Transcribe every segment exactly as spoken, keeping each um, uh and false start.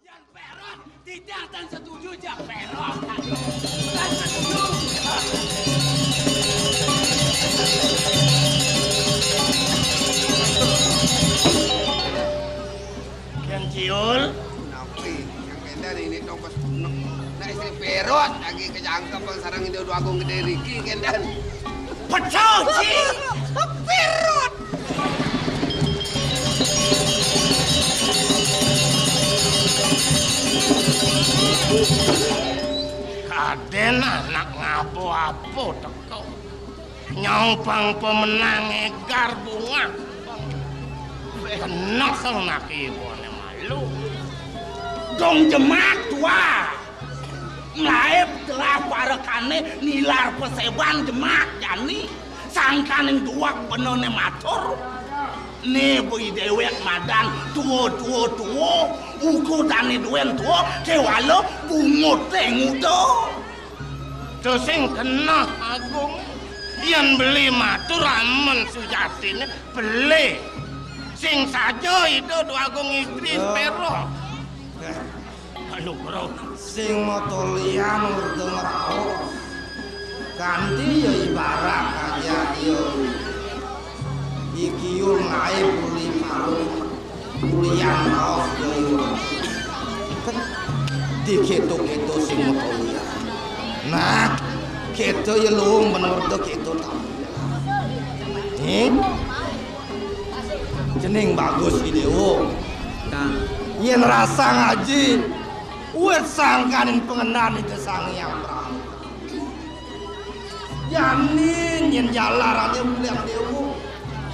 Yan perot, tidak dan setuju jak perot. Dan setuju. Kian Ciul. Napi? Yang kenden ini dong pas nak istri perot lagi kejangkep sarang Indo Dwagung Gedé riki kenden. Pecah, Ci. Perot. Kadén anak ngapa-apa teka. Nyong pang pemenang égar bungah. Keneh nak iboné malu. Dong jemak tua. Mlaib telah parekané nilar paséban jemak jani. Sangkaning duweg benané matur. Né bui déwék madan tua, tua, tua. Ukudané duén tua, kéwala bunguté nguda. To sing keneh Agung. Yén beli matur amen sujatiné beli. Sing saja Ida Dwagung Istri Spéro. Anugrah. Sing mata lian murda ngraos. Kanti ya ibarat aja ya. Iki yo ngaé buli palu. Buli yang raos ya ibarat. Dikéto-kéto sing mata lian. Nah, kéto ya luung ben murda kéto tampil. Nih. Cening bagus Idéwa. Kang. Yén rasang aji, wit sangkaning pangendan Ida Sang Hyang Prama. Jani nyén jalarane ulian Déwa.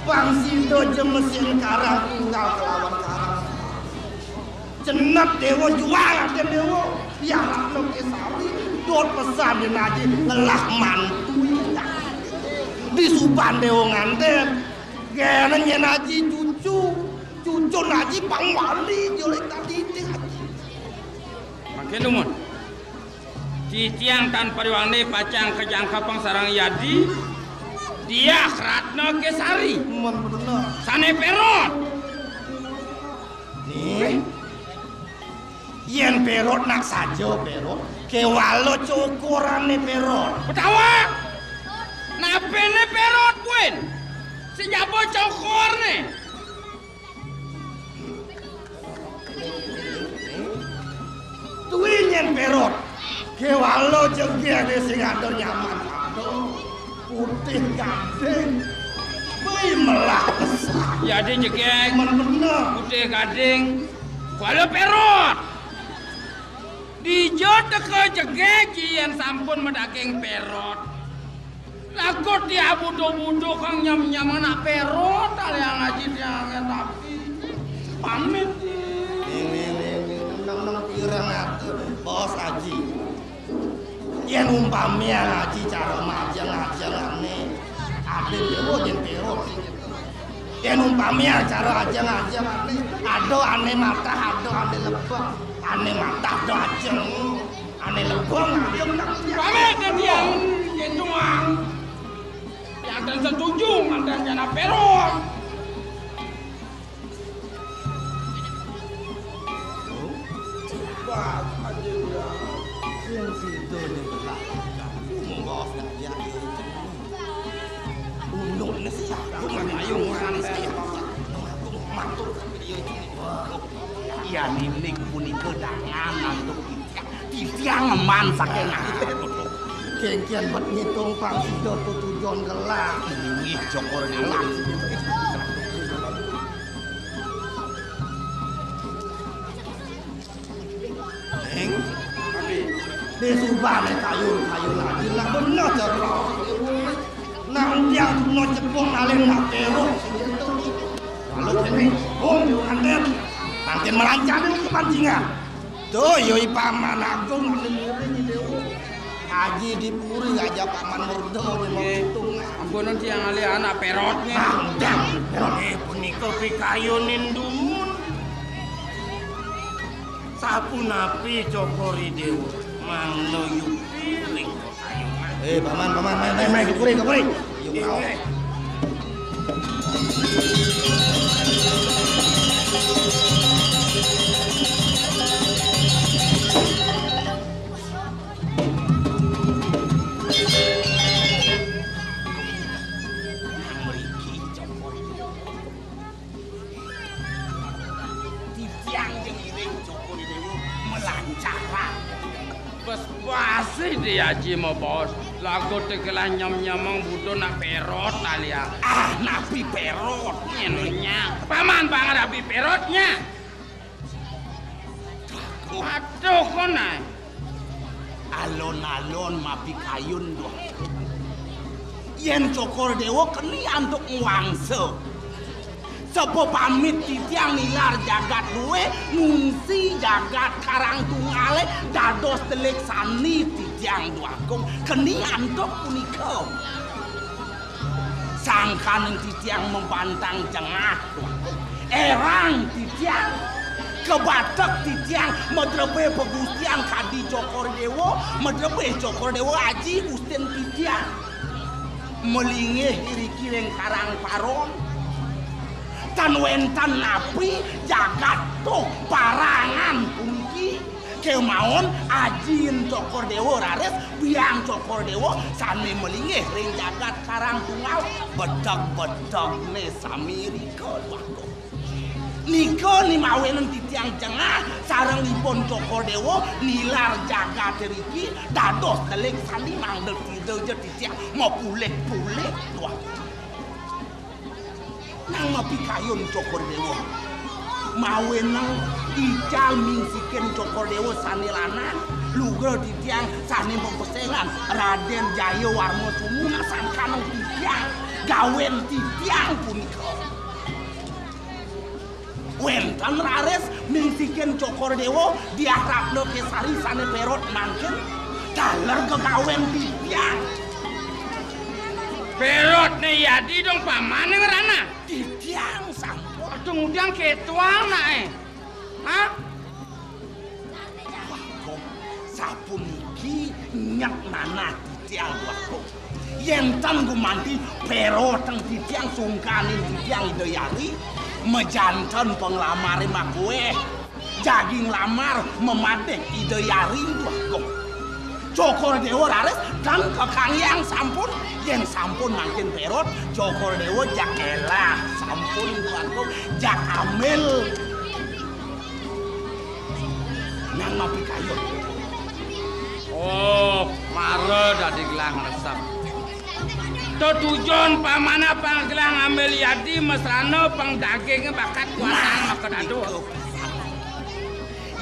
Pang sida jemesin karang tunggal kelawan karang. Cenep Déwa juang aten Déwa. Piarakna Késari. Dot pesan dina aji ngelah mantu. Disuban Déwa nganten. Kéné nyén aji cucu. Cucun aji pang wali, julik tadi aji. Mangkin dumun. Titiang tan pariwané pacang kajangkepang sareng Yadi, Diah Ratna Késari. Men bener. Sané pérot. Nih. Yén pérot nak saja pérot, kéwala cokor ané pérot. Betawa. Napiné pérot kuwi? Sing jaba cokorné. Tuwi nyén pérot. Kéwala jegéné sing ada nyaman. Aduh, putih gading. Wih, melah besar. Ya, ada jegég. Men bener. Putih gading. Kuala pérot. Dija teka jegég yén sampun madaging pérot. Laku tiang butuh-butuh kang nyam-nyam anak pérot, aliang aji tiang tapi. Pamit, Ji. Ning, ning, ning, ning, nang, nang pirang atur, Bos Aji. Yén umpamiang aji cara majeng-ajengané, adén déwa yén pérot. Yén umpamiang cara ajeng-ajengané, ada ané matah, ada ané lebeng. Ané matah ada ajeng. Ané lebeng, ané lebeng. Pamit, Déwa. Yén tuang. Yang ten setuju, mantan jana pérot. Wah, anjing. Sing sida nyebelah. Monggo, ya, ya. Ayo, ayo, ayo. Iya, ninik punika dangan antuk titiang. Titiang ngeman saking. Kéngkén bet ngitung pang sida tetujon gelah. Inggih, Cokor Dewa. Ning, disubané kayun-kayun lagi, lah bener jero. Nah, entiang guna jebong nalih nak terus. Lalu kéné, om, anten. Anten melancar di pancingan. Tuh, yoi Paman Agung, anten miring, Dewa. Aji di puri aja Paman Murda, nggih. Ampunun tiang alih anak perotnya. Andang, perot. Eh, punika pikayunin dumun. Sapunapi Cokor I Dewa mangda yupi ring kakayunan? Eh, Paman, Paman, mai, mai, mai, dukuri, dukuri. Yuk, mau. Mriki, Cokor I Dewa. Titiang jeng iring Cokor I Dewa melancaran. Bes basi di aji mabaos. Lagu tegelah nyem-nyemeng budo nak perot alia. Ah, napi perot? Nyenunya. Paman banget napi perotnya. Aduh, kono. Alon-alon mapikayun, duh. Yén Cokor Dewa keni antuk ngwangsa. Sepapamit titiang nilar jagat luwé, ngungsi jagat Karang Tungalé dados telik sandi titiang, duh Agung. Keni antuk punika. Sangkaning titiang mabantang jengah, érang titiang, kabatek titiang, madrebé pagustian kadi Cokor Déwa, madrebé Cokor Déwa aji gustin titiang. Malinggih iriki ring Karang Paron. Tan wénten napi jagat tuh parangan puniki. Kémaon ajin Cokor Déwa raris biang Cokor Déwa sané malinggih ring jagat Karang Tunggal, beteg-betegné sami rika. Waduh. Nika ni mawinan titiang jengah sareng ipun Cokor Déwa nilar jagaté riki dados telik sandi mangda sida ja titiang mapulik-pulik. Waduh. Nang mapikayun Cokor Déwa. Mawinan ical mingsikin Cokor Déwa sané lanang, lugra titiang sané mapesengan Radén Jaya Warma Sumu, nah sangkaning titiang, gawén titiang punika. Wénten raris mingsikin Cokor Déwa Diah Ratna Késari sané pérot mangkin, taler gegawén titiang. Pérotné yadi dong pamané ngrana. Titiang sampun. Aduh, ngudiang kéto anaké. Hah? Waduh, sapuniki nyek nanah titiang, waduh. Yén tan gumanti pérotang titiang sungkanin titiang Ida Hyang Ri, majanten panglamaré makuéh. Jagi nglamar mamadik Ida Hyang Ri, duh Agung. Cokor Déwa raris tan kakanggéang sampun, yén sampun mangkin pérot, Cokor Déwa jak élah sampun, duh Agung, jak ambil. Nang mapikayun. Oh, mara dadi gelah ngresep. Tetujon pamana pang gelah ngambil yadi mesrana pang dagingé bakat kuasaan. Nah, maka dado.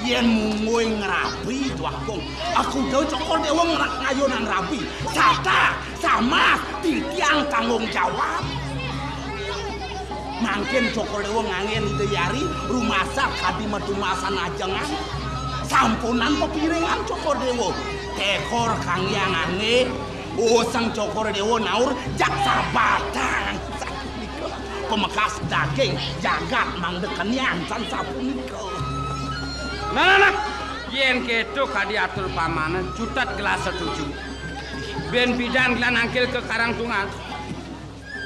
Yén mungguing ngrabi, duh Agung. Aku dau Cokor Déwa ngera-, ngayunang rabi. Sata, samas, titiang tanggung jawab. Mangkin Cokor Déwa nganggén Ida Hyang Ri rumasat kadi matumasan ajengan. Sampunang pepiringan Cokor Déwa. Tekor kang Hyang Angé. Useng Cokor Déwa naur jak sabatang. Sapunika. Pamekas daging jagat mangda kenian tan sapunika. Nah, nah, nah. Yén kéto kadi atur pamané, cutet gelah setuju. Bén pidan gelah nangkil ka Karang Tunggal.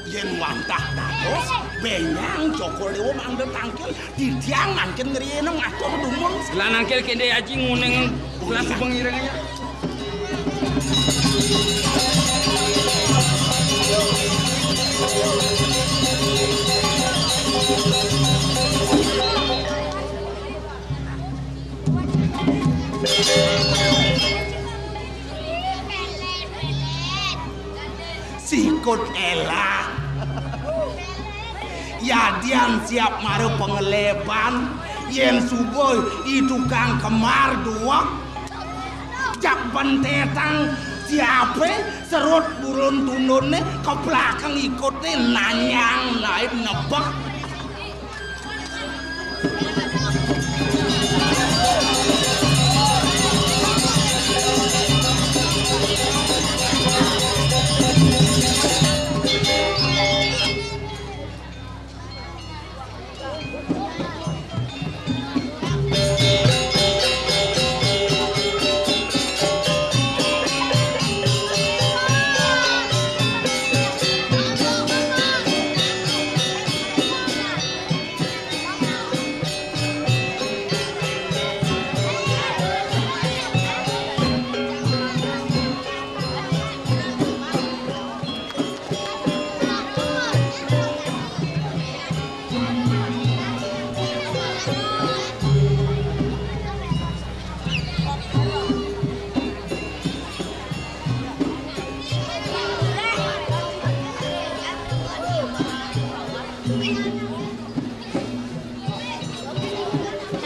Yén wantah dados, bénjang Cokor Déwa mangda tangkil, titiang mangkin ngrienem atur dumun. Gelah nangkil kéné aji nguning gelah subeng irengnya. Ikut elah. Yadian siap mara pangeleban, yén suba i tukang kembar dueg, jak bentetang siapé, serut burung tundunné, ka belakang ikuté nanyang naib nebak.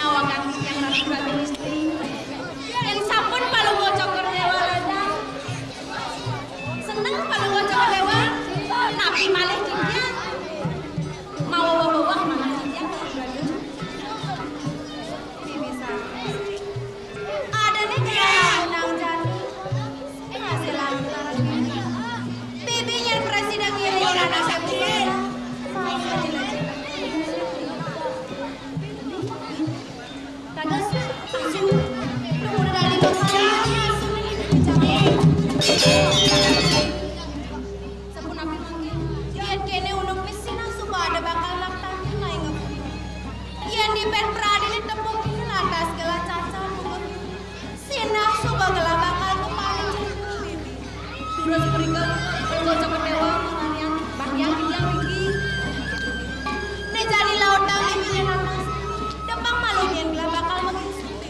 Nawakan titiang Ratu Prabu Istri. Yén sampun Palungguh Cokor Déwa ladang. Seneng Palungguh Cokor Déwa. Napi malih titiang? Mawa weweh manah titiang Ratu Prabu. Bibi Sarti. Adané kaya undang jani. Masih lancar. Bibi nyén prasida ngiring anak. Dados asu. Lumur dadi bapak asu. Sapunapi mangkin, yén kéné unduk wis sinah suba ada bakal maktanin naing ngepung. Yén dipet pradéné tepuk ini lantas gelah cacar mungguh. Sinah suba gelah bakal keparing jengku, Bibi. Durus mrika, Palungguh Cokor Déwa maraniang bahyang titiang mriki. Né jani lautang Bibi nanas. Depang malu yén gelah bakal mengisi, Bibi.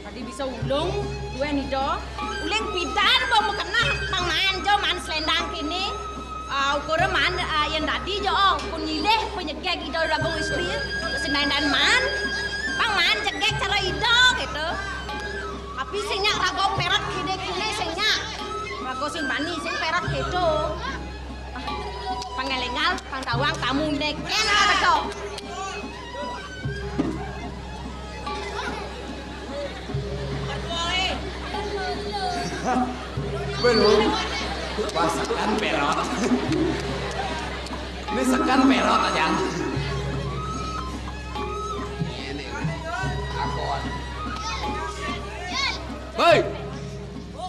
Dadi bisa ulung, duén Ida. Uling pidan ba makeneh, pang maan ja maan slendang kéné. Ah, ukura maan, ah, yén dadi ja, oh, pun nyilih panyegeg Ida Ragung Istri, terus sing dandan maan, pang maan jegeg cara Ida, kéto. Tapi sing nyak raga pérét kéné-kéné sing nyak. Raga sing bani, sing pérét kéto. Pang élingang, pang tawang tamu né kéné teka. Belum. Wah, sekan pérét. Ini sekan pérét aja. Ini, aku. Hei!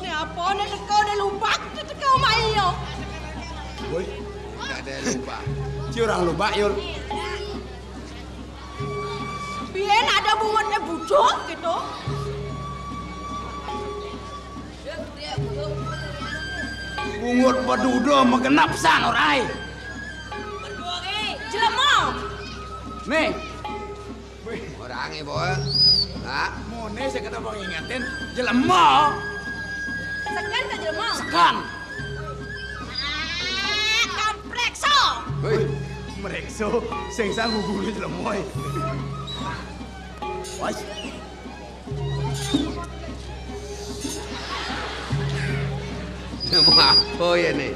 Né apa né teka né lubak né teka omah iya. Woi, ada lubak. Ci orang lubak, Yul. Biyen ada bungut né bujur gitu. Bungut beduda magenep san ora ai. Jelema. Nih. Orangé, Bol. Nah. Moné sing kena bang ingetin, jelema. Sekan ka jelema? Sekan. Ah, kampreksa. Hei, mreksa sing sang gugune jelema, eh. Wes. Jelema apa ya, nih?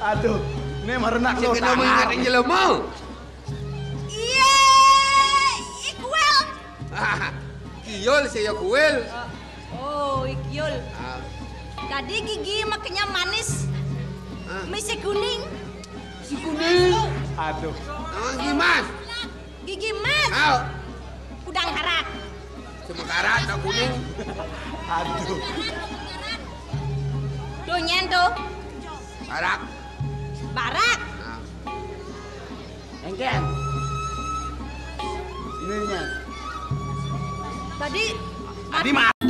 Aduh, né merenak. Sing kena bang ingetin jelema. Iya, I Kuil. Kiul, saya Kuil. Oh, I Kiul. Ah. Dadi gigi makanya manis. Ah. Misi kuning. Si kuning. Aduh. Emang gimana? Gigi mas. Au. Kudang harak. Mekarat, nak gunung. Aduh. Tuh, nyen tuh. Barak. Barak. Nah. Engken. Ini, nyen. Tadi. Tadi mah.